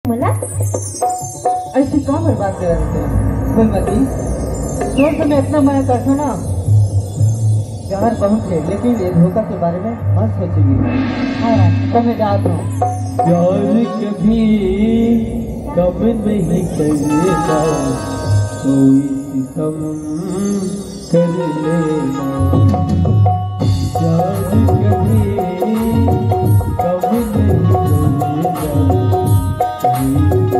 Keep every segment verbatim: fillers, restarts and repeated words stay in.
मोला ऐसी का बर्बाद कर रहे थे? फूलमती, तोर से मैं इतना मना करता ना, प्यार बहुत है, लेकिन ये धोखा के बारे में मत सोचेगी। हाँ, तो मैं जाता हूँ। प्यार कभी कम नहीं करेगा, कोई सितम कर लेना। प्यार कभी कम नहीं करेगा, कोई सितम कर लेना।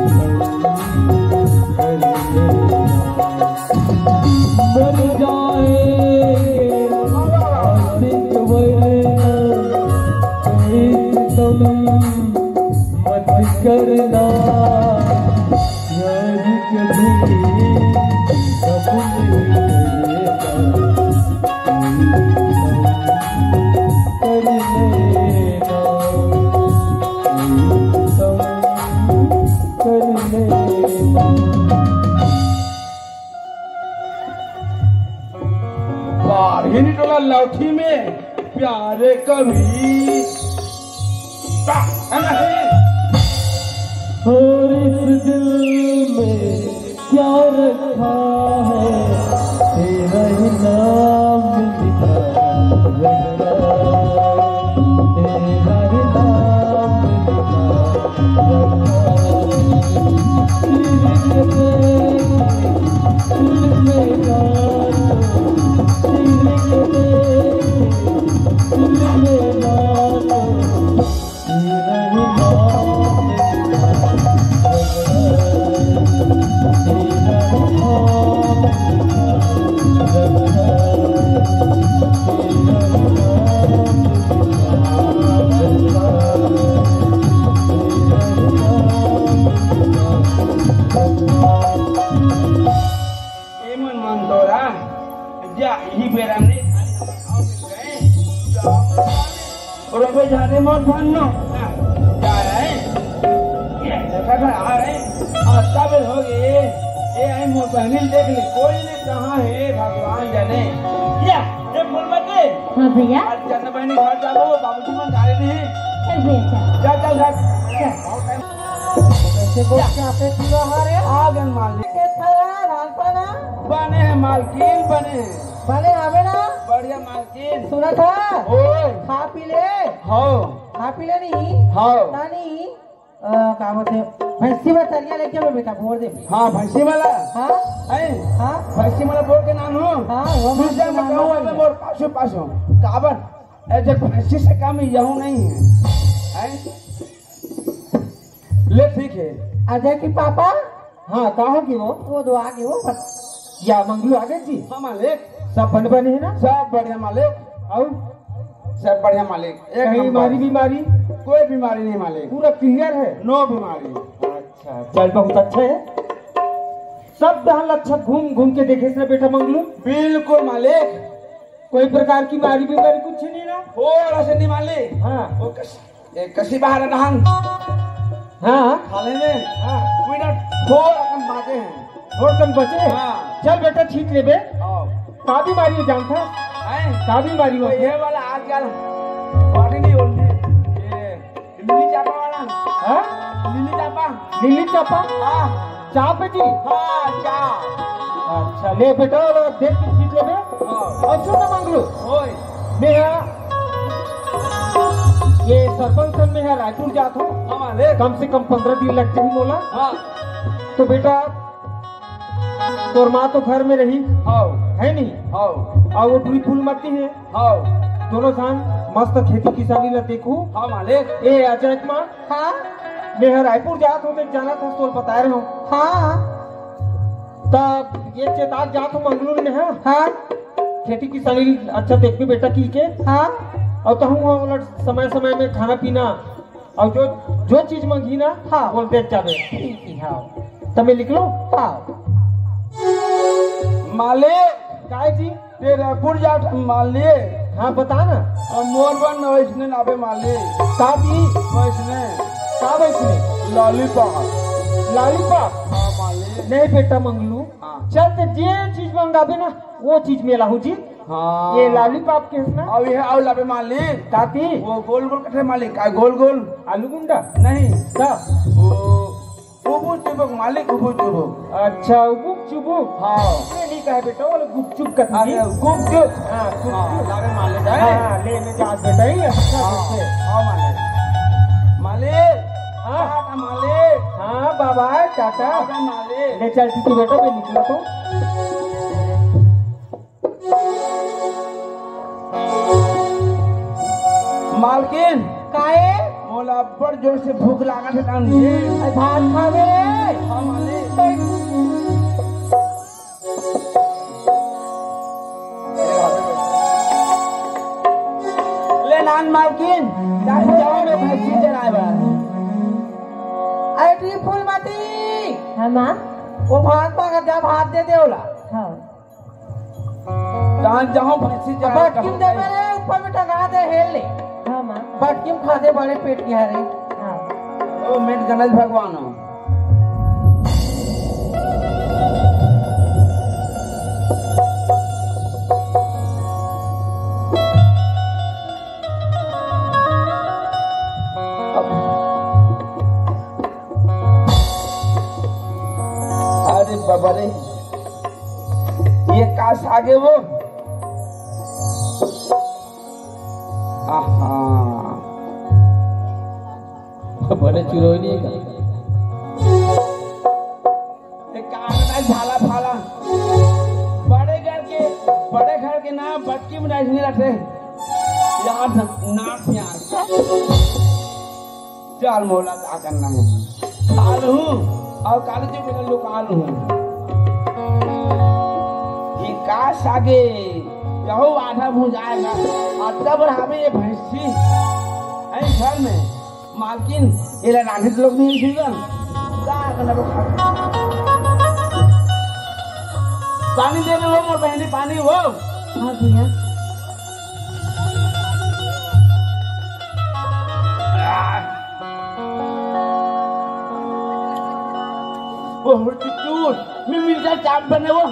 मर जाएंगे आशिक वरना, कोई सितम मत करना। प्यार कभी कम नहीं करेगा, कोई सितम कर लेना, कोई सितम कर लेना। बारही टोला लौठी में प्यारे कभी का-, है ना? और इस दिल में क्या रखा है, तेरा ही नाम लिखा रखा, तेरा ही नाम लिखा रखा। ए मन मन तोरा, जा, इही बेरा में खाली हमें खाओ मिल गए। और अबे जाने मत भाननो। जा रहे हैं। ये देखा था, आ रहे हैं। आता बेर हो गए। ए, आई मोर बहनी देख ले, कोई नहीं कहाँ है, भगवान जाने। या, ए फूलमती। हाँ भैया। आज जन बहनी घर जाबो, बाबूजी मन गाड़ी नहीं। चल भैया, चल। जा, चल, जा। चल। कैसे बोल के आपे पूरा हारे? आ गन मालिक। के थारा धान पाना? बने हैं मालकिन, बने हैं। बने हवे ना? बढ़िया मालकिन। सुना था? ओए। खा पी ले। हाँ। खा पी ले नहीं? हाँ। ना नहीं? अ, का बोलते? भैंसी में तरिया लेके आवे बेटा, भोर दे। हाँ, भैंसी वाला। हाँ? हैं? हाँ? भैंसी वाला बोल के नाम हो? हाँ, वो भैंसी में कहूँ, अबे मोर पाछू, पाछू। काबर? ए, जब भैंसी से कम यहू नहीं है। हैं? ले, ठीक है। अजय की पापा? हाँ, कहाँ की वो? वो दो आगे, वो बस। या मंगलू आगे जी? हाँ, मालिक। सब बन बने है ना? सब बढ़िया, मालिक। और? सब बढ़िया, मालिक। एक कहीं नंबर। बीमारी, बीमारी? कोई बीमारी नहीं, मालिक। पूरा क्लियर है? नो बीमारी। अच्छा, चल, बहुत अच्छा है। सब डहर अच्छा घूम घूम के देखे से बेटा मंगलू? बिल्कुल, मालिक। कोई प्रकार की मारी बीमारी कुछ नहीं ना? थोड़ा सा नहीं, मालिक। हाँ। वो कस-, ए, कसी बाहर रहन। हाँ। खाले में। हाँ। कोई ना, थोड़ा कम बाजे हैं। थोड़ा कम बचे? हाँ। चल बेटा, छीट ले बे। हाँ। का बीमारी हो जानता? हैं? का बीमारी हो? तो ये वाला आजकल बॉडी नहीं होती। ये लिली चापा वाला। हाँ? लिली चापा। लिली चापा? हाँ। चाप जी? हाँ, चाप। अच्छा, ले बेटा, वाला देख के सीख लेबे। हाँ। और सुन ना मंगलू। ओए। मैं यहाँ, ये सरपंच सन में यहाँ रायपुर जात हूँ। हाँ, मालिक। कम से कम पंद्रह दिन लगते ही मोला। हाँ। तो बेटा, तोर माँ तो घर में रही। हाँ। है नहीं? हाँ। और वो टूरी फूलमती है। हाँ। दोनों जान मस्त खेती किसानी ला देखू। हाँ, मालिक। ए, अजय कुमार। हाँ। मैं ह रायपुर जात हूँ, तो जाना था, तोर बताए रहे हूँ। हाँ। तब ये चेताक जात हूँ मंगलू में, हाँ। हाँ। खेती किसानी अच्छा देखबे बेटा की के। हाँ। और तो हूँ, हाँ, बोला समय समय में खाना पीना और जो, जो चीज मंगी ना, हाँ। बोल दे जाबे। ठीक है, हाँ। तब मैं लिख लूँ? हाँ। मालिक। काय जी? ते रायपुर जात मान लिए। हाँ, बता ना। और मोर बर न वैसने लाबे मान लिए। का भी? वैसने। का वैसने? लॉलीपॉप। लॉलीपॉप? हाँ, मान लिए। नहीं बेटा मंगलू। हाँ। चल, ते जे चीज मंगाबे ना, वो चीज में लाहू जी। हाँ। ये लॉलीपॉप के हस ना? अब ये आउ लाबे मान लिए। काती? वो गोल गोल कथे मालिक, का गोल गोल? आलू गुंडा? नहीं। का? वो मालिक, उबुक चुबुक। अच्छा, उबुक चुबुक। हाँ। ये नहीं कहे बेटा, वो गुपचुप कथी। अरे, गुपचुप। हाँ, गुपचुप। हाँ, लावे मालिक, है? हाँ, ले, ले जा बेटा, ये अच्छा हाँ, से। हाँ, मालिक। मालिक। हाँ। टाटा, मालिक। हाँ, बाबा, टाटा। टाटा, मालिक। ले चल, तू बेटा, मैं निकला तो। मालकिन, काहे? मोला अब्बड़ जोर से भूख लागत हे, नानी। अरे भात खावे रे। हाँ, मालिक। ले नान मालकिन, जाके जाओ रे भैंसी चराए बर। अरे ठीक फूलमती। हाँ माँ। वो भात मांगत हे, जा भात दे दे ओला। हाँ। कहाँ जाऊँ भैंसी चराए? बटकिम दे मेरे ऊपर में टंगा दे, हेल ले। हाँ माँ। बटकिम खा दे, बड़े पेट की है रे। हाँ। ओ मेट गणेश भगवान हो। अरे बाबा रे, ये का साग हे वो? आहा, बड़े चुरोई नहीं का। ये का बताई, भाला भाला। बड़े घर के, बड़े घर के ना बटकी में नहीं रखे। यार ना, नाक यार। चल मोला का करना हे, खा लूं अउ काली जी मेला लुका लूं। ये का सागे, यहो आधा भुंजाएगा। अतका बड़ा हवे ये भैंसी, ऐ घर में मालकिन, एला रांधे लोग नहीं जीवन। का करना वो खा। पानी दे दे वो मोर बहनी, पानी वो। हाँ भैया। ओह, टिट्टू, मैं मिर्चा चाप बने वो।